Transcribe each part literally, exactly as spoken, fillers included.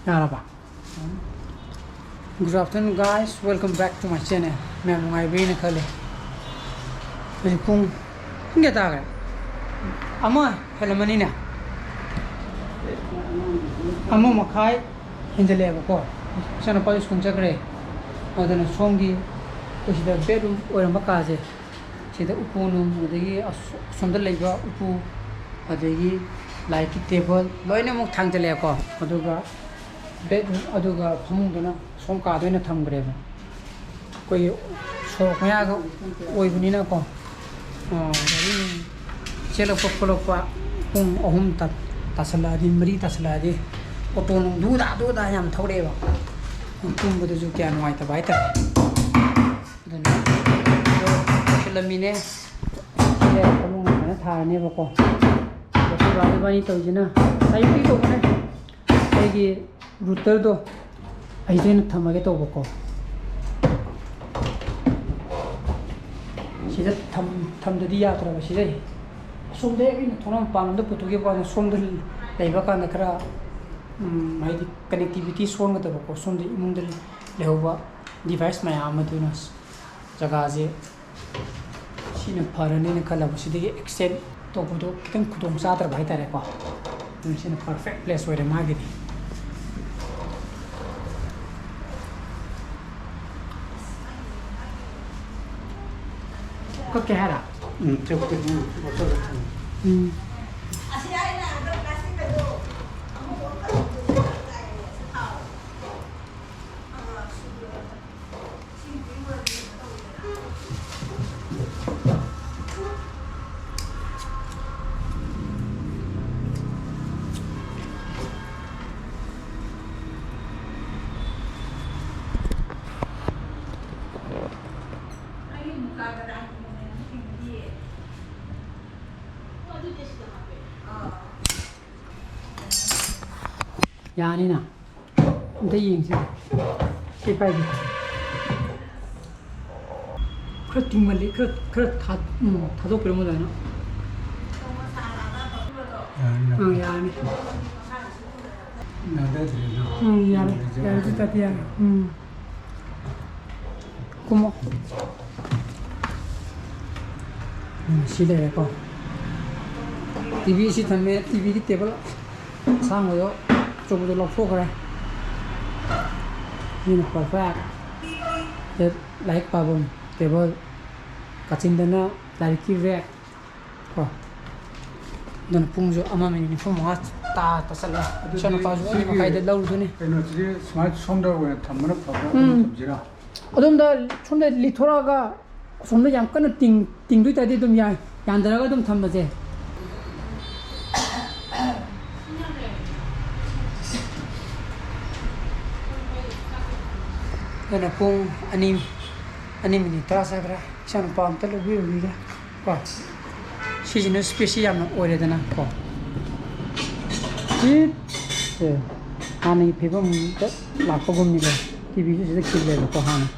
ꯌꯥꯔꯕ? Good afternoon, guys. Welcome back to my channel. ꯃꯌꯥꯝ ꯅꯨꯡꯉꯥꯏꯕꯤꯔꯤꯅ ꯈꯜꯂꯤ꯫ ꯍꯧꯖꯤꯛ ꯄꯨꯡ, ꯄꯨꯡ ꯀꯌꯥ ꯇꯥꯈ꯭ꯔꯦ? ꯑꯃ ꯍꯦꯜꯂꯝꯃꯅꯤꯅꯦ꯫ ꯑꯃ ꯃꯈꯥꯏ ꯍꯦꯟꯖꯜꯂꯛꯑꯦꯕꯀꯣ꯫ ꯏꯆꯥꯅꯨꯄꯥꯁꯨ ꯁ꯭ꯀꯨꯜ ꯆꯠꯈ꯭ꯔꯦ꯫ ꯑꯗꯨꯅ ꯁꯣꯝꯒꯤ ꯑꯩꯈꯣꯏ ꯁꯤꯗ bedroom ꯑꯣꯏꯔꯝꯕ ꯀꯥꯁꯦ, ꯁꯤꯗ ꯎꯄꯨ ꯅꯨꯡ, ꯑꯗꯒꯤ ꯑꯁ-, ꯑꯁꯣꯝꯗ ꯂꯩꯕ ꯎꯄꯨ, ꯑꯗꯒꯤ ꯂꯥꯏꯔꯤꯛꯀꯤ table ꯂꯣꯏꯅꯃꯛ ꯊꯥꯡꯖꯜꯂꯛꯑꯦꯀꯣ꯫ ꯑꯗꯨꯒ bedroom, ꯑꯗꯨꯒ ꯐꯃꯨꯡꯗꯨꯅ ꯁꯣꯝ ꯀꯥꯗ ꯑꯣꯏꯅ ꯊꯝꯈ꯭ꯔꯦꯕ꯫ ꯑꯩꯈꯣꯏꯒꯤ ꯁꯣꯔꯣꯛ ꯃꯌꯥꯒ ꯑꯣꯏꯕꯅꯤꯅꯀꯣ, ꯑ, ꯒꯥꯔꯤ ꯅꯨꯡ ꯆꯦꯜꯂꯛꯄ ꯈꯣꯠꯂꯛꯄ ꯄꯨꯡ ꯑꯍꯨꯝ ꯇꯥ-, ꯇꯥꯁꯜꯂꯛꯑꯗꯤ, ꯃꯔꯤ ꯇꯥꯁꯜꯂꯛꯑꯗꯤ ꯑꯣꯇꯣ ꯅꯨꯡ ꯗꯨꯗꯥ ꯗꯨꯗꯥ ꯌꯥꯝ ꯊꯧꯔꯛꯑꯦꯕ꯫ ꯇꯨꯝꯕꯗꯁꯨ ꯀꯌꯥ ꯅꯨꯡꯉꯥꯏꯇꯕ ꯍꯥꯏꯇꯥꯔꯦ꯫ ꯑꯗꯨꯅ ꯑꯗꯣ ꯂꯣꯏꯁꯤꯜꯂꯝꯃꯤꯅꯦ꯫ ꯁꯤꯁꯦ ꯐꯃꯨꯡ ꯁꯨꯃꯥꯏꯅ ꯊꯥꯔꯅꯦꯕꯀꯣ꯫ ꯑꯗꯣ ꯑꯩꯈꯣꯏ ꯕꯥ ꯏꯕꯥꯅꯤ ꯇꯧꯔꯤꯁꯤꯅ ꯑꯌꯨꯛꯇꯒꯤ ꯇꯧꯕꯅꯦ꯫ ꯑꯩꯒꯤ routerꯗꯣ ꯑꯩꯁꯦ ꯑꯣꯏꯅ ꯊꯝꯃꯒꯦ ꯇꯧꯕꯀꯣ꯫ ꯁꯤꯗ ꯊꯝ-, ꯊꯝꯗꯗꯤ ꯌꯥꯗ꯭ꯔꯕ꯫ ꯁꯤꯗꯩ ꯑꯁꯣꯝꯗ ꯍꯦꯛ ꯑꯩꯅ ꯊꯣꯡꯅꯥꯎ ꯃꯄꯥꯟꯂꯣꯝꯗ ꯄꯨꯊꯣꯛꯈꯤꯕ ꯀꯥꯟꯗ ꯁꯣꯝꯗ ꯂꯩꯕ ꯀꯥꯟꯗ ꯈꯔ, ꯎꯝ, ꯍꯥꯏꯗꯤ connectivity ꯁꯣꯟꯒꯗꯕꯀꯣ꯫ ꯁꯣꯝꯗ ꯏꯃꯨꯡꯗ ꯂꯩꯍꯧꯕ device ꯃꯌꯥꯝ ꯑꯗꯨꯅ ꯖꯒꯥꯁꯦ ꯁꯤꯅ ꯐꯔꯅꯤꯅ ꯈꯜꯂꯕ꯫ ꯁꯤꯗꯒꯤ extend ꯇꯧꯕꯗꯣ ꯈꯤꯇꯪ ꯈꯨꯗꯣꯡ ꯆꯥꯗ꯭ꯔꯕ ꯍꯥꯏꯇꯥꯔꯦꯀꯣ꯫ ꯑꯗꯨꯅ ꯁꯤꯅ perfect place ꯑꯣꯏꯔꯦ ꯃꯥꯒꯤꯗꯤ꯫ ꯀꯛꯀꯦ ꯍꯥꯏꯔ? ꯎꯝ, ꯆꯞ ꯆꯞ ꯎꯝ, ꯂꯧꯊꯣꯛꯑꯒ ꯊꯝꯃꯦ꯫ ꯎꯝ꯫ ꯑꯩꯒꯤ ꯃꯨꯀꯥ ꯕꯗꯥꯝꯒꯤ ꯃꯅꯝ ꯊꯦꯡꯅꯗꯤꯌꯦ꯫ ꯑꯣ, ꯑꯗꯨꯗꯤ ꯁꯤꯗ ꯌꯥꯅꯤꯅ꯫ ꯑꯝꯇ ꯌꯦꯡꯁꯤ꯫ ꯁꯤ ꯄꯥꯏꯒꯦ꯫ ꯈꯔ ꯇꯤꯡꯃꯜꯂꯤ꯫ ꯈꯔ, ꯈꯔ ꯊꯥ-, ꯎꯝ, ꯊꯥꯗꯣꯛꯄꯤꯔꯝꯃꯣ ꯑꯗꯨꯃꯥꯏꯅ꯫ ꯌꯥꯔꯅꯤ꯫ ꯑꯥ, ꯌꯥꯔꯅꯤ꯫ ꯅꯥꯗꯗ꯭ꯔꯦꯅ꯫ ꯎꯝ, ꯌꯥꯔꯦ꯫ ꯌꯥꯔꯦ, ꯑꯗꯨ ꯇꯥꯗꯤ ꯌꯥꯔꯦ꯫ ꯎꯝ꯫ ꯀꯨꯝꯃꯣ꯫ ꯎꯝ, ꯁꯤ ꯂꯩꯔꯦꯀꯣ꯫ ꯇꯤ ꯚꯤ ꯁꯤ ꯊꯝꯃꯦ, ꯇꯤ ꯚꯤꯒꯤ ꯇꯦꯕꯜ ꯑꯁꯥꯡꯕꯗꯣ, ꯑꯆꯧꯕꯗꯣ ꯂꯧꯊꯣꯛꯈ꯭ꯔꯦ꯫ ꯁꯤꯅ perfect꯫ ꯁꯤꯗ ꯂꯥꯏꯔꯤꯛ ꯄꯥꯐꯝ ꯇꯦꯕꯜ, ꯀꯥꯆꯤꯟꯗꯅ ꯂꯥꯏꯔꯤꯛꯀꯤ ꯔꯦꯛ꯫ ꯀꯣ꯫ ꯑꯗꯨꯅ ꯄꯨꯡꯁꯨ ꯑꯃ ꯃꯤꯅꯤꯠ ꯅꯤꯐꯨ ꯃꯉꯥ ꯇꯥ ꯇꯥꯁꯜꯂꯦ꯫ ꯑꯗꯨꯗꯤ ꯏꯆꯥꯅꯨꯄꯥꯁꯨ ꯑꯅꯤ ꯁꯤꯒꯤ ꯃꯈꯥꯏꯗ ꯂꯧꯔꯨꯗꯣꯏꯅꯤ꯫ ꯀꯩꯅꯣꯁꯤꯗꯤ ꯁꯨꯃꯥꯏꯅ ꯁꯣꯝꯗ ꯑꯣꯏꯅ ꯊꯝꯕꯅ ꯐꯕ꯭ꯔꯥ? ꯎꯝ꯫ ꯊꯝꯁꯤꯔꯥ? ꯑꯗꯣꯝꯗ ꯁꯣꯝꯗ ꯂꯤꯊꯣꯔꯛꯑꯒ ꯑꯁꯣꯝꯗ ꯌꯥꯝ ꯀꯟꯅ ꯇꯤꯡ-, ꯇꯤꯡꯗꯣꯏ ꯇꯥꯔꯗꯤ ꯑꯗꯨꯝ ꯌꯥꯏ, ꯌꯥꯟꯊꯔꯒ ꯑꯗꯨꯝ ꯊꯝꯕꯁꯦ꯫ ꯑꯗꯨꯅ ꯄꯨꯡ ꯑꯅꯤ, ꯑꯅꯤ ꯃꯤꯅꯤꯠ ꯇꯔꯥ ꯆꯠꯈ꯭ꯔꯦ꯫ ꯏꯆꯥꯅꯨꯄꯥ ꯑꯝꯇ ꯂꯧꯕꯤꯔꯨꯈꯤꯒꯦ꯫ ꯀꯣ꯫ ꯁꯤꯁꯤꯅ ꯁ꯭ꯄꯦꯁꯁꯤ ꯌꯥꯝꯅ ꯑꯣꯏꯔꯦꯗꯅ ꯀꯣ꯫ ꯁꯤ, ꯁꯦ, ꯍꯥꯟꯅꯒꯤ ꯐꯤꯕꯝꯗ ꯂꯥꯛꯄꯒꯨꯝꯅꯤꯀꯣ꯫ ꯇꯤ ꯚꯤꯁꯨ ꯁꯤꯗ ꯈꯤꯜꯂꯦꯕꯀꯣ ꯍꯥꯟꯅ꯫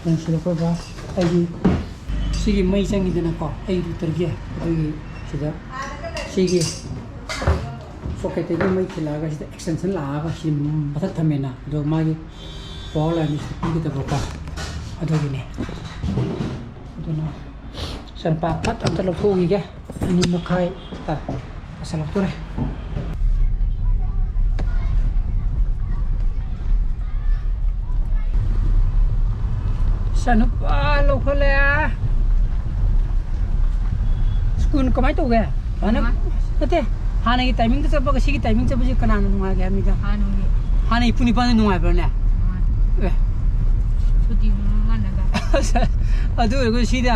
ꯑꯗꯨꯅ ꯁꯤꯗ ꯑꯩꯈꯣꯏ ꯕꯥ ꯑꯩꯒꯤ ꯁꯤꯒꯤ ꯃꯩ ꯆꯪꯉꯤꯗꯅꯀꯣ, ꯑꯩ ꯔꯨꯇꯔꯒꯤ, ꯑꯗꯨꯒꯤ ꯁꯤꯗ ꯁꯤꯒꯤ ꯁꯣꯀꯦꯠꯇꯒꯤ ꯃꯩ ꯊꯤꯜꯂꯛꯑꯒ ꯁꯤꯗ ꯑꯦꯛꯁꯇꯦꯟꯁꯟ ꯂꯥꯛꯑꯒ ꯁꯤ ꯃꯊꯛ ꯊꯝꯃꯦꯅ, ꯑꯗꯣ ꯃꯥꯒꯤ ꯄꯋꯥꯔ ꯂꯥꯏꯟꯗꯨ ꯁꯤꯗ ꯄꯤꯒꯗꯕꯀꯣ, ꯑꯗꯨꯒꯤꯅꯦ꯫ ꯑꯗꯨꯅ ꯆꯝꯄ꯭ꯔꯥ ꯐꯠ ꯑꯝꯇ ꯂꯧꯊꯣꯛꯎꯈꯤꯒꯦ꯫ ꯑꯅꯤ ꯃꯈꯥꯏ ꯇꯥ-, ꯇꯥꯁꯜꯂꯛꯇꯣꯔꯦ꯫ ꯏꯆꯥꯅꯨꯄꯥ ꯂꯧꯈꯠꯂꯦ꯫ ꯁ꯭ꯀꯨꯜ ꯀꯃꯥꯏꯅ ꯇꯧꯒꯦ? ꯍꯥꯟꯅ, ꯅꯨꯡꯉꯥꯏ꯫ ꯅꯠꯇꯦ, ꯍꯥꯟꯅꯒꯤ ꯇꯥꯏꯃꯤꯡꯗ ꯆꯠꯄꯒ ꯁꯤꯒꯤ ꯇꯥꯏꯃꯤꯡ ꯆꯠꯄꯁꯤ ꯀꯅꯥꯅ ꯅꯨꯡꯉꯥꯏꯒꯦ ꯍꯥꯏꯕꯅꯤꯗ? ꯍꯥꯟꯅꯒꯤ꯫ ꯍꯥꯟꯅꯒꯤ ꯄꯨꯡ ꯅꯤꯄꯥꯟꯗ ꯅꯨꯡꯉꯥꯏꯕ꯭ꯔꯥꯅꯦ? ꯅꯨꯡꯉꯥꯏ꯫ ꯑꯦ꯫ ꯁꯨꯇꯤ ꯉꯟꯅꯒ꯫ ꯑꯗꯨ ꯑꯣꯏꯔꯒꯁꯨ ꯁꯤꯗ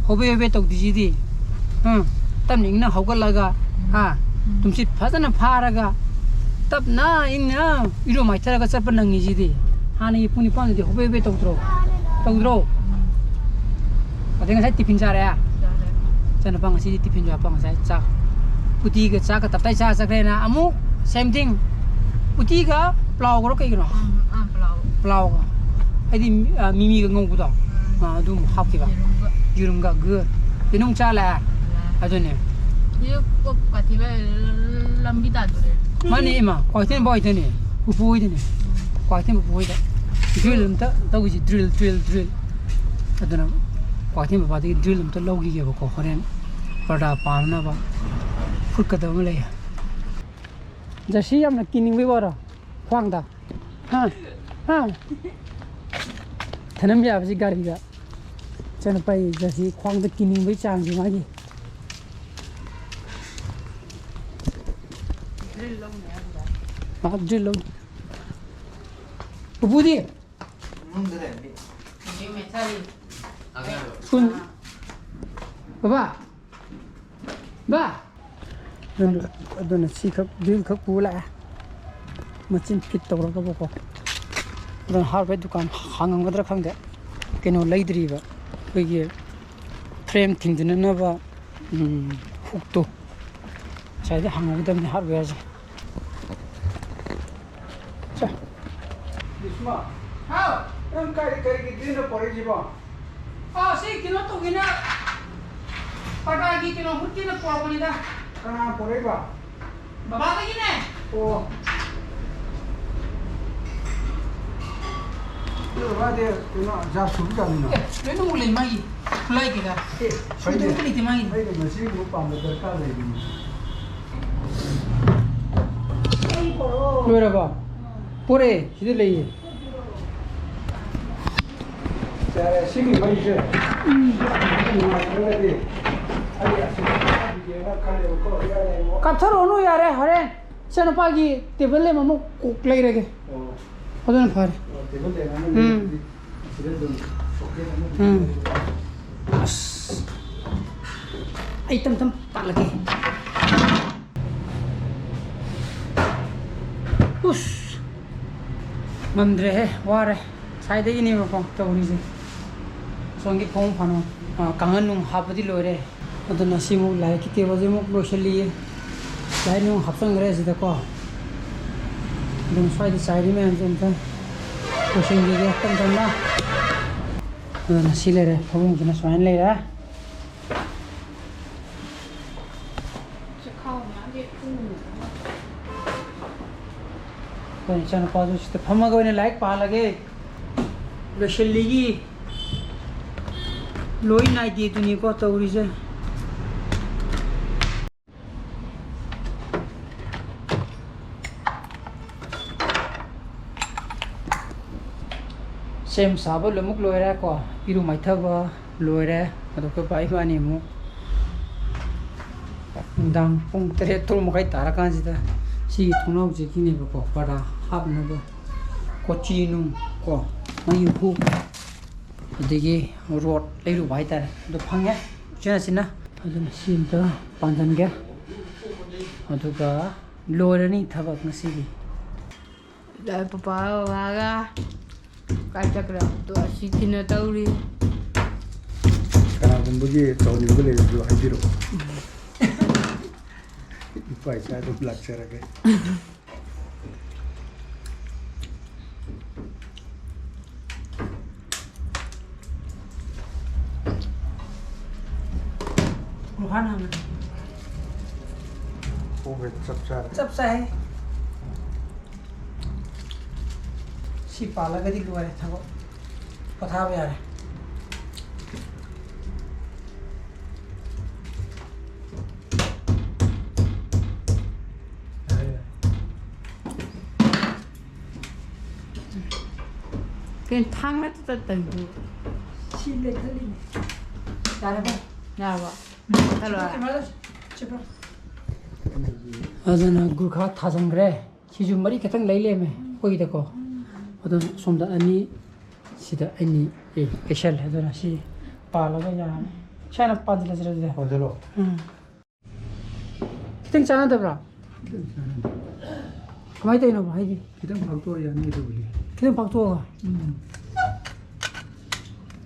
ꯍꯣꯕꯦ ꯍꯣꯕꯦ ꯇꯧꯗ꯭ꯔꯤꯁꯤꯗꯤ꯫ ꯎꯝ꯫ ꯇꯞꯅ ꯏꯪꯅ ꯍꯧꯒꯠꯂꯒ, ꯎꯝ꯫ ꯍꯥ? ꯎꯝ꯫ ꯇꯨꯝꯁꯤꯠ ꯐꯖꯅ ꯐꯥꯔꯒ, ꯇꯞꯅ ꯏꯪꯅ ꯏꯔꯨ ꯃꯥꯏꯊꯔꯒ ꯆꯠꯄ ꯅꯪꯉꯤꯁꯤꯗꯤ꯫ ꯍꯥꯟꯅꯒꯤ ꯄꯨꯡ ꯅꯤꯄꯥꯟꯗꯗꯤ ꯍꯣꯕꯦ ꯍꯣꯕꯦ ꯇꯧꯗ꯭ꯔꯣ? ꯇꯧꯗ꯭ꯔꯣ? ꯎꯝ꯫ ꯑꯗꯩ ꯉꯁꯥꯏ ꯇꯤꯐꯤꯟ ꯆꯥꯔꯦ? ꯆꯥꯔꯦ꯫ ꯏꯆꯥꯅꯨꯄꯥ ꯉꯁꯤꯗꯤ ꯇꯤꯐꯤꯟꯁꯨ ꯍꯥꯞꯄ ꯉꯁꯥꯏ ꯆꯥꯛ꯫ ꯎꯇꯤꯒ ꯆꯥꯛꯀ ꯇꯞꯇꯥꯏ ꯆꯥ ꯆꯠꯈ꯭ꯔꯦꯅ ꯑꯃꯨꯛ same thing. ꯎꯇꯤꯒ ꯄ꯭ꯂꯥꯎꯒꯔꯣ ꯀꯩꯒꯤꯅꯣ? ꯎꯝ, ꯑꯥ, ꯄ꯭ꯂꯥꯎ꯫ ꯄ꯭ꯂꯥꯎꯒ꯫ ꯍꯥꯏꯗꯤ, ꯃꯤ-, ꯑ, ꯃꯤꯃꯤꯒ ꯉꯧꯕꯗꯣ꯫ ꯎꯝ꯫ ꯑ, ꯑꯗꯨ ꯑꯃꯨꯛ ꯍꯥꯞꯈꯤꯕ꯫ ꯌꯦꯔꯨꯝꯒ꯫ ꯌꯦꯔꯨꯝꯒ꯫ Good꯫ ꯌꯦꯔꯨꯝ ꯆꯥ ꯂꯥꯛꯑꯦ꯫ ꯂꯥꯛꯑꯦ꯫ ꯑꯗꯨꯅꯦ꯫ ꯁꯤ ꯀꯣꯛ ꯀꯥꯊꯤꯕ ꯂꯝꯕꯤ ꯇꯥꯗꯣꯔꯦ꯫ ꯃꯥꯅꯦ ꯏꯃꯥ, ꯀ꯭ꯋꯥꯀꯩꯊꯦꯜ ꯕꯕꯥ ꯍꯣꯏꯗꯅꯦ꯫ ꯄꯨꯄꯨ ꯍꯣꯏꯗꯅꯦ꯫ ꯎꯝ꯫ ꯀ꯭ꯋꯥꯀꯩꯊꯦꯜ ꯄꯨꯄꯨ ꯍꯣꯏꯗ꯫ Drill ꯑꯝꯇ ꯇꯧꯈꯤꯁꯤ, drill, drill, drill꯫ ꯑꯗꯨꯅ ꯀ꯭ꯋꯥꯀꯩꯊꯦꯜ ꯕꯕꯥꯗꯒꯤ drill ꯑꯝꯇ ꯂꯧꯈꯤꯒꯦꯕꯀꯣ, ꯍꯣꯔꯦꯟ ꯄꯔꯗꯥ ꯄꯥꯅꯅꯕ꯫ ꯐꯨꯠꯀꯗꯕ ꯑꯃ ꯂꯩꯌꯦ꯫ ꯖꯔꯁꯤ ꯌꯥꯝꯅ ꯀꯤꯅꯤꯡꯕꯩ ꯋꯥꯔꯣ? ꯈ꯭ꯋꯥꯡꯗ? ꯍꯥ? ꯍꯥ? ꯊꯅꯝ ꯌꯥꯕꯁꯤ ꯒꯥꯔꯤꯗ꯫ ꯏꯆꯥꯅꯨꯄꯥꯒꯤ ꯖꯔꯁꯤ ꯈ꯭ꯋꯥꯡꯗ ꯀꯤꯅꯤꯡꯕꯩ ꯆꯥꯡꯁꯤ ꯃꯥꯒꯤ꯫ ꯃꯥ drill ꯂꯧꯅꯤ꯫ ꯄꯨꯄꯨꯗꯤ? ꯁ꯭ꯀꯨꯜ꯫ ꯕꯕꯥ? ꯕꯥ? ꯑꯗꯨꯅ, ꯑꯗꯨꯅ ꯁꯤ ꯈꯛ, drill ꯈꯛ ꯄꯨ ꯂꯥꯛꯑꯦ꯫ ꯃꯆꯤꯟ fit ꯇꯧꯔꯒꯕꯀꯣ꯫ ꯑꯗꯨꯅ hardware ꯗꯨꯀꯥꯟ ꯍꯥꯡꯉꯝꯒꯗ꯭ꯔꯥ ꯈꯪꯗꯦ꯫ ꯀꯩꯅꯣ ꯂꯩꯗ꯭ꯔꯤꯕ꯫ ꯑꯩꯈꯣꯏꯒꯤ frame ꯊꯤꯡꯖꯤꯟꯅꯅꯕ, ꯎꯝ, hook ꯇꯣ꯫ ꯉꯁꯥꯏꯗꯤ ꯍꯥꯡꯍꯧꯒꯗꯕꯅꯤ hardware ꯁꯦ꯫ ꯁꯦ꯫ ꯕꯤꯁꯃ꯫ ꯍꯥꯎ꯫ ꯅꯪ ꯀꯔꯤ, ꯀꯔꯤꯒꯤ drill ꯅꯣ ꯄꯣꯔꯛꯏꯁꯤꯕꯣ? ꯑꯥ, ꯁꯤ ꯀꯩꯅꯣ ꯇꯧꯒꯦꯅ, ꯄꯔꯗꯥꯒꯤ ꯀꯩꯅꯣ ꯍꯨꯠꯀꯦꯅ ꯄꯣꯔꯛꯄꯅꯤꯗ꯫ ꯀꯅꯥ ꯄꯣꯔꯛꯏꯕ? ꯕꯕꯥꯗꯒꯤꯅꯦ꯫ ꯑꯣ꯫ ꯅꯣꯏ ꯕꯕꯥꯗꯤ ꯀꯩꯅꯣ ꯖꯥꯠ ꯁꯨꯕ ꯖꯥꯠꯅꯤꯅ? ꯑꯦ, ꯂꯣꯏꯅꯃꯛ ꯂꯩ ꯃꯥꯒꯤ ꯈꯨꯠꯂꯥꯏ ꯀꯩꯀꯥ꯫ ꯑꯦ, ꯁꯨꯗꯕ ꯐꯩꯅꯦ꯫ ꯑꯝꯇ ꯂꯩꯇꯦ ꯃꯥꯒꯤꯗꯤ꯫ ꯑꯩꯅ ꯃꯁꯤꯒꯨꯝꯕ ꯄꯥꯝꯕ ꯗꯔꯀꯥꯔ ꯂꯩꯕꯅꯤ꯫ ꯂꯣꯏꯔꯕꯣ? ꯄꯣꯔꯛꯑꯦ, ꯁꯤꯗ ꯂꯩꯌꯦ꯫ ꯌꯥꯔꯦ, ꯁꯤꯒꯤ ꯃꯩꯁꯦ ꯅꯨꯡꯉꯥꯏꯇ꯭ꯔꯒꯗꯤ ꯑꯩ ꯑꯁꯤꯗ ꯀꯥꯞꯄꯤꯒꯦꯅ ꯈꯜꯂꯦꯕꯀꯣ꯫ ꯌꯥꯔꯦ, ꯑꯃꯨꯛ꯫ ꯀꯥꯞꯊꯔꯛꯑꯣꯅꯨ, ꯌꯥꯔꯦ, ꯍꯣꯔꯦꯟ ꯏꯆꯥꯅꯨꯄꯥꯒꯤ table lamp ꯑꯃ ꯀꯣꯛ ꯂꯩꯔꯒꯦ꯫ ꯑꯣ꯫ ꯑꯗꯨꯅ ꯐꯔꯦ꯫ ꯑꯣ, table lamp ꯑꯃ ꯎꯝ꯫ ꯂꯩꯔꯗꯤ ꯁꯤꯗ ꯑꯗꯨꯝ socket ꯑꯃ ꯎꯝ꯫ ꯂꯩꯔꯒ꯫ ꯑꯁ꯫ ꯑꯩ ꯇꯝ ꯇꯝ ꯄꯥꯠꯂꯛꯀꯦ꯫ ꯎꯁ! ꯉꯝꯗ꯭ꯔꯦꯍꯦ, ꯋꯥꯔꯦ꯫ ꯉꯁꯥꯏꯗꯒꯤꯅꯦꯕꯀꯣ ꯇꯧꯔꯤꯁꯦ꯫ ꯑꯁꯣꯝꯒꯤ ꯈꯣꯡ ꯐꯥꯅ, ꯑ, ꯀꯥꯡꯍꯟ ꯅꯨꯡ ꯍꯥꯞꯄꯗꯤ ꯂꯣꯏꯔꯦ꯫ ꯑꯗꯨꯅ ꯁꯤꯃꯨꯛ ꯂꯥꯏꯔꯤꯛꯀꯤ ꯇꯦꯕꯜꯁꯤꯃꯨꯛ ꯂꯣꯏꯁꯤꯜꯂꯤ꯫ ꯂꯥꯏꯔꯤꯛ ꯑꯃꯨꯛ ꯍꯥꯞꯆꯤꯟꯈ꯭ꯔꯦ ꯁꯤꯗꯀꯣ꯫ ꯑꯗꯨꯝ ꯁ꯭ꯋꯥꯏꯗ ꯆꯥꯏꯔꯤ ꯃꯌꯥꯝꯁꯦ ꯑꯝꯇ ꯂꯣꯏꯁꯤꯟꯈꯤꯒꯦ ꯇꯞ ꯇꯞꯅ꯫ ꯑꯗꯨꯅ ꯁꯤ ꯂꯩꯔꯦ, ꯐꯃꯨꯡꯁꯤꯅ ꯁꯨꯃꯥꯏꯅ ꯂꯩꯔꯦ꯫ ꯑꯩꯈꯣꯏ ꯏꯆꯥꯅꯨꯄꯥꯁꯨ ꯁꯤꯗ ꯐꯝꯃꯒ ꯑꯣꯏꯅ ꯂꯥꯏꯔꯤꯛ ꯄꯥꯍꯜꯂꯒꯦ꯫ ꯂꯣꯏꯁꯤꯜꯂꯤꯒꯤ ꯂꯣꯏ ꯅꯥꯏꯗꯦ ꯑꯗꯨꯅꯤꯀꯣ ꯇꯧꯔꯤꯁꯦ꯫ ꯁꯦꯝ ꯁꯥꯕ ꯂꯣꯏꯅꯃꯛ ꯂꯣꯏꯔꯦꯀꯣ꯫ ꯏꯔꯨ ꯃꯥꯏꯊꯕ ꯂꯣꯏꯔꯦ꯫ ꯑꯗꯣ ꯑꯩꯈꯣꯏ ꯕꯥ ꯏꯕꯥꯅꯤ ꯑꯃꯨꯛ ꯅꯨꯡꯗꯥꯡ ꯄꯨꯡ ꯇꯔꯦꯠ, ꯇꯔꯨꯛ ꯃꯈꯥꯏ ꯇꯥꯔꯀꯥꯟꯁꯤꯗ ꯁꯤꯒꯤ ꯊꯣꯡꯅꯥꯎꯁꯤꯒꯤꯅꯦꯕꯀꯣ, ꯄꯔꯗꯥ ꯍꯥꯞꯅꯕ ꯀꯣꯆꯤ ꯅꯨꯡ ꯀꯣ, ꯃꯩ ꯍꯨ, ꯑꯗꯒꯤ ꯔꯣꯠ ꯂꯩꯔꯨꯕ ꯍꯥꯏꯇꯥꯔꯦ꯫ ꯑꯗꯨ ꯐꯪꯉꯦ ꯎꯆꯤꯟ ꯅꯥꯆꯤꯟꯅ꯫ ꯑꯗꯨꯅ ꯁꯤ ꯑꯝꯇ ꯄꯥꯟꯁꯤꯟꯒꯦ꯫ ꯑꯗꯨꯒ ꯂꯣꯏꯔꯅꯤ ꯊꯕꯛ ꯉꯁꯤꯒꯤ꯫ ꯄꯄꯥ ꯕꯕꯥꯒ ꯀꯥꯏ ꯆꯠꯈ꯭ꯔꯦ? ꯑꯗꯣ ꯑꯁꯤ ꯊꯤꯅ ꯇꯧꯔꯤ꯫ ꯀꯅꯥꯒꯨꯝꯕꯒꯤ ꯇꯧꯅꯤꯡꯕ ꯂꯩꯔꯁꯨ ꯍꯥꯏꯕꯤꯔꯛꯑꯣ꯫ ꯏꯄꯥ ꯏꯆꯥ ꯑꯗꯨꯝ ꯂꯥꯛꯆꯔꯒꯦ꯫ ꯔꯨꯍꯥꯟ ꯍꯥꯟꯅ꯫ ꯑꯣꯀꯦ, ꯆꯞ ꯆꯥꯔꯦ꯫ ꯆꯞ ꯆꯥꯏ꯫ ꯁꯤ ꯄꯥꯜꯂꯒꯗꯤ ꯂꯣꯏꯔꯦ ꯊꯕꯛ꯫ ꯄꯣꯊꯥꯕ ꯌꯥꯔꯦ꯫ ꯌꯥꯔꯦ, ꯌꯥꯔꯦ꯫ ꯀꯩꯅꯣ ꯊꯥꯡ ꯅꯠꯇ ꯇꯠꯇꯣꯏꯗꯨ? ꯁꯤ ꯂꯩꯈꯠꯂꯤꯅꯦ꯫ ꯌꯥꯔꯕꯣ? ꯌꯥꯔꯕꯣ? ꯎꯝ꯫ ꯆꯠꯂꯣ꯫ ꯁꯤ ꯄꯨꯔꯣ, ꯁꯤ ꯄꯨꯔꯣ꯫ ꯑꯗꯨꯅ ꯒꯨꯔꯈꯥ ꯊꯥꯖꯤꯟꯈ꯭ꯔꯦ꯫ ꯁꯤꯁꯨ ꯃꯔꯤ ꯈꯛꯇꯪ ꯂꯩ ꯂꯩꯔꯝꯃꯦ ꯑꯩꯈꯣꯏꯒꯤꯗꯀꯣ꯫ ꯑꯗꯨꯅ ꯁꯣꯝꯗ ꯑꯅꯤ, ꯁꯤꯗ ꯑꯅꯤ, ꯑꯦ, ꯂꯩꯁꯜꯂꯦ꯫ ꯑꯗꯨꯅ ꯁꯤ ꯄꯥꯜꯂꯒ ꯌꯥꯔꯅꯤ꯫ ꯁꯤ ꯍꯥꯟꯅ ꯄꯥꯟꯁꯤꯜꯂꯁꯤꯔ ꯑꯗꯨꯗꯤ? ꯄꯥꯟꯁꯤꯜꯂꯣ꯫ ꯎꯝ꯫ ꯈꯤꯇꯪ ꯆꯥꯟꯅꯗꯕ꯭ꯔꯥ? ꯈꯤꯇꯪ ꯆꯥꯟꯅꯗꯦ꯫ ꯀꯃꯥꯏꯅ ꯇꯧꯔꯤꯅꯣ ꯍꯥꯏꯗꯤ? ꯈꯤꯇꯪ ꯐꯥꯛꯇꯣꯛꯑ ꯌꯥꯅꯤ ꯑꯗꯨꯕꯨꯗꯤ꯫ ꯈꯤꯇꯪ ꯐꯥꯛꯇꯣꯛꯑꯒ? ꯎꯝ꯫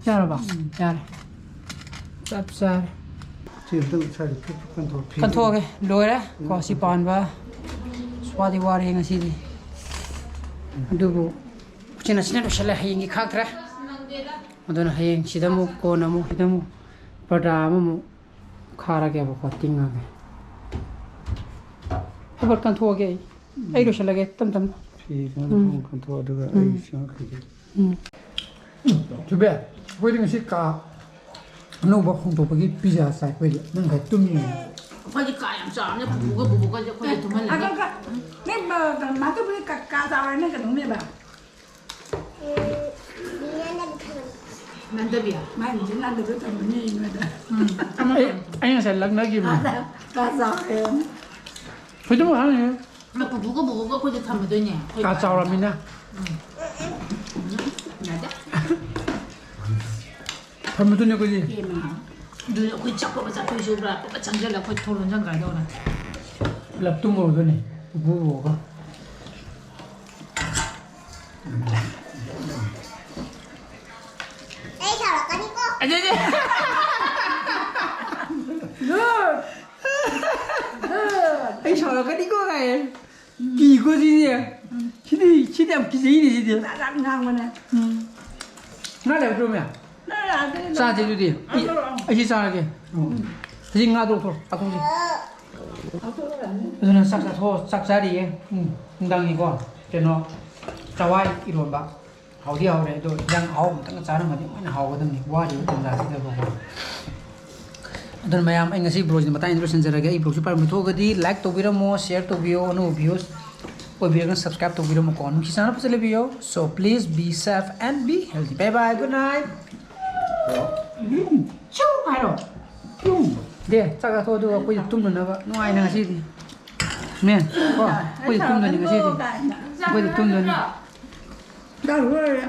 ꯌꯥꯔꯕ? ꯎꯝ꯫ ꯌꯥꯔꯦ꯫ ꯆꯞ ꯆꯥꯔꯦ꯫ ꯁꯤ ꯑꯝꯇꯪ ꯏꯁꯥꯁꯦ ꯐꯨꯠ ꯐꯨꯠ ꯀꯟꯊꯣꯛ-, ꯐꯤ ꯀꯟꯊꯣꯛꯑꯒꯦ꯫ ꯂꯣꯏꯔꯦ꯫ ꯀꯣ, ꯁꯤ ꯄꯥꯟꯕ꯫ ꯑꯁ, ꯋꯥꯗꯤ ꯋꯥꯔꯦ ꯉꯁꯤꯗꯤ꯫ ꯑꯗꯨꯕꯨ ꯎꯆꯤꯟ ꯅꯥꯆꯤꯟꯅ ꯂꯣꯏꯁꯤꯜꯂꯦ꯫ ꯍꯌꯦꯡꯒꯤ ꯈꯥꯛꯇ꯭ꯔꯦ꯫ ꯑꯗꯨꯅ ꯍꯌꯦꯡ ꯁꯤꯗ ꯑꯃꯨꯛ, ꯀꯣꯟꯅ ꯑꯃꯨꯛ, ꯁꯤꯗ ꯑꯃꯨꯛ ꯄꯔꯗꯥ ꯑꯃꯃꯨꯛ ꯈꯥꯔꯒꯦꯕꯀꯣ, ꯇꯤꯡꯉꯒꯦ꯫ ꯐꯠ ꯐꯠ ꯀꯟꯊꯣꯛꯑꯒꯦ ꯑꯩ꯫ ꯑꯩ ꯂꯣꯏꯁꯤꯜꯂꯒꯦ ꯇꯞ ꯇꯞꯅ꯫ ꯐꯤ ꯈꯔ ꯎꯝ꯫ ꯀꯟꯊꯣꯛ, ꯑꯗꯨꯒ ꯎꯝ꯫ ꯑꯩ ꯆꯪꯉꯛꯈꯤꯒꯦ꯫ ꯎꯝ꯫ ꯆꯨꯕꯦ, ꯑꯩꯈꯣꯏꯗꯤ ꯉꯁꯤ ꯀꯥ ꯑꯅꯧꯕ ꯍꯣꯡꯗꯣꯛꯄꯒꯤ ꯄꯤꯖꯥ ꯆꯥꯏ ꯑꯩꯈꯣꯏꯗꯤ꯫ ꯅꯪ ꯉꯁꯥꯏ ꯇꯨꯝꯃꯤ꯫ ꯑꯩꯈꯣꯏꯗꯤ ꯀꯥ ꯌꯥꯝ ꯆꯥꯎꯔꯕꯅꯤꯅ ꯄꯨꯄꯨꯒ ꯕꯨꯕꯣꯛꯀꯁꯦ ꯑꯩꯈꯣꯏꯗ ꯇꯨꯝꯍꯜꯂꯅꯤ꯫ ꯑꯗꯣ ꯀ-, ꯅꯪ ꯃ-, ꯃ-, ꯃꯥꯗꯨꯕꯨꯗꯤ ꯀ-, ꯀꯥ ꯆꯥꯎꯔꯦ, ꯅꯪ ꯀꯩꯗꯧꯅꯦꯕ? ꯅꯥꯟꯗꯕꯤ꯫ ꯃꯥꯏ ꯃꯆꯤꯟ ꯅꯥꯟꯗꯕꯗꯣ ꯇꯝꯕꯅꯤ ꯅꯣꯏꯗ꯫ ꯎꯝ, ꯑꯃ ꯑꯩ, ꯑꯩ ꯉꯁꯥꯏ ꯂꯛꯅꯈꯤꯕꯅꯦ꯫ ꯀꯥ ꯆꯥꯎꯔꯦ꯫ ꯐꯣꯏꯗꯨꯃꯛ ꯍꯥꯡꯉꯦ꯫ ꯃꯥ ꯄꯨꯄꯨꯒ ꯕꯨꯕꯣꯛꯀ ꯑꯩꯈꯣꯏꯗ ꯊꯝꯃꯗꯣꯏꯅꯦ꯫ ꯑꯩꯈꯣꯏ ꯀꯥ ꯆꯥꯎꯔꯃꯤꯅ꯫ ꯎꯝ꯫ ꯌꯥꯗꯦ꯫ ꯊꯝꯃꯗꯣꯏꯅꯦ ꯑꯩꯈꯣꯏꯗꯤ꯫ ꯄꯦꯝꯃ꯫ ꯑꯗꯨꯗꯤ ꯑꯩꯈꯣꯏ ꯆꯥꯛꯄ ꯃꯆꯥ ꯊꯣꯏꯁꯨ ꯄꯨꯔꯥ ꯄꯨꯂꯞ ꯆꯪꯁꯤꯜꯂ ꯑꯩꯈꯣꯏ ꯊꯣꯡ ꯂꯣꯟꯁꯤꯟꯈ꯭ꯔꯗꯧꯅꯦ꯫ ꯄꯨꯂꯞ ꯇꯨꯝꯃꯨꯔꯗꯣꯏꯅꯦ ꯄꯨꯄꯨ ꯕꯨꯕꯣꯛꯀ꯫ ꯑꯩ ꯁꯥꯎꯔꯛꯀꯅꯤꯀꯣ꯫ ꯑꯗꯨꯗꯤ꯫ Good. Good. ꯑꯩ ꯁꯥꯎꯔꯛꯀꯅꯤꯀꯣ ꯀꯥꯏ꯫ ꯀꯤꯀꯣ ꯁꯤꯗꯤ꯫ ꯁꯤꯗꯤ, ꯁꯤꯗꯤ ꯌꯥꯝ ꯀꯤꯖꯩꯅꯦ ꯁꯤꯗꯤ꯫ ꯖꯥꯠ ꯖꯥꯠ ꯉꯥꯡꯕꯅꯦ꯫ ꯎꯝ꯫ ꯉꯥ ꯂꯩꯔꯛꯇ꯭ꯔꯣ, ꯃꯌꯥ? ꯅꯪ ꯂꯥꯛꯑꯗꯤ ꯆꯥꯗꯦ ꯑꯗꯨꯗꯤ꯫ ꯑꯩ, ꯑꯗꯣ꯫ ꯑꯩ ꯁꯤ ꯆꯥꯔꯒꯦ꯫ ꯎꯝ꯫ ꯍꯧꯖꯤꯛ ꯉꯥꯗꯣ ꯂꯧꯊꯣꯔꯣ, ꯆꯥꯊꯣꯛꯁꯤ꯫ ꯂꯧꯊꯣꯛꯑꯣ ꯌꯥꯅꯤ꯫ ꯑꯗꯨꯅ ꯆꯥꯛ ꯆꯥꯊꯣꯛ-, ꯆꯥꯛ ꯆꯥꯔꯤꯌꯦ꯫ ꯎꯝ, ꯅꯨꯡꯗꯥꯡꯒꯤꯀꯣ꯫ ꯀꯩꯅꯣ, ꯆꯋꯥꯏ ꯏꯔꯣꯟꯕ꯫ ꯍꯥꯎꯗꯤ ꯍꯥꯎꯔꯦ, ꯑꯗꯣ ꯏꯟꯖꯥꯡ ꯑꯍꯥꯎꯕ ꯑꯝꯇꯪꯒ ꯆꯥꯔꯝꯃꯗꯤ ꯑꯃꯨꯛ ꯍꯦꯟꯅ ꯍꯥꯎꯒꯗꯕꯅꯤ, ꯋꯥꯔꯤꯕ ꯇꯟꯖꯥꯁꯤꯗꯕꯀꯣ꯫ ꯑꯗꯨꯅ ꯃꯌꯥꯝ, ꯑꯩ ꯉꯁꯤ vlogꯁꯤ ꯃꯇꯥꯡꯁꯤꯗ ꯂꯣꯏꯁꯤꯟꯖꯔꯒꯦ꯫ ꯑꯩ vlogꯁꯤ ꯄꯥꯝꯕ ꯊꯣꯛꯑꯒꯗꯤ like ꯇꯧꯕꯤꯔꯝꯃꯣ, share ꯇꯧꯕꯤꯌꯣ, ꯑꯅꯧꯕ viewers ꯑꯣꯏꯕꯤꯔꯒꯅ subscribe ꯇꯧꯕꯤꯔꯝꯃꯨꯀꯣ꯫ ꯅꯨꯡꯁꯤ ꯆꯥꯟꯅ ꯐꯖꯅ ꯂꯩꯕꯤꯌꯣ꯫ So please be safe and be healthy. Bye bye, good night. ꯎꯝ, ꯆꯨ ꯍꯥꯏꯔꯣ꯫ ꯎꯝ꯫ ꯗꯦ, ꯆꯥꯛ ꯆꯥꯊꯣꯛ ꯑꯗꯨꯒ ꯑꯩꯈꯣꯏꯗꯤ ꯇꯨꯝꯅꯅꯕ ꯅꯨꯡꯉꯥꯏꯅ ꯉꯁꯤꯗꯤ꯫ ꯃꯦ, ꯀꯣ, ꯑꯩꯈꯣꯏꯗꯤ ꯇꯨꯝꯗꯣꯏꯅꯤ ꯉꯁꯤꯗꯤ꯫ ꯑꯩꯈꯣꯏꯗꯤ ꯇꯨꯝꯗꯣꯏꯅꯤ꯫ ꯆꯥꯛ ꯂꯣꯏꯔꯦ꯫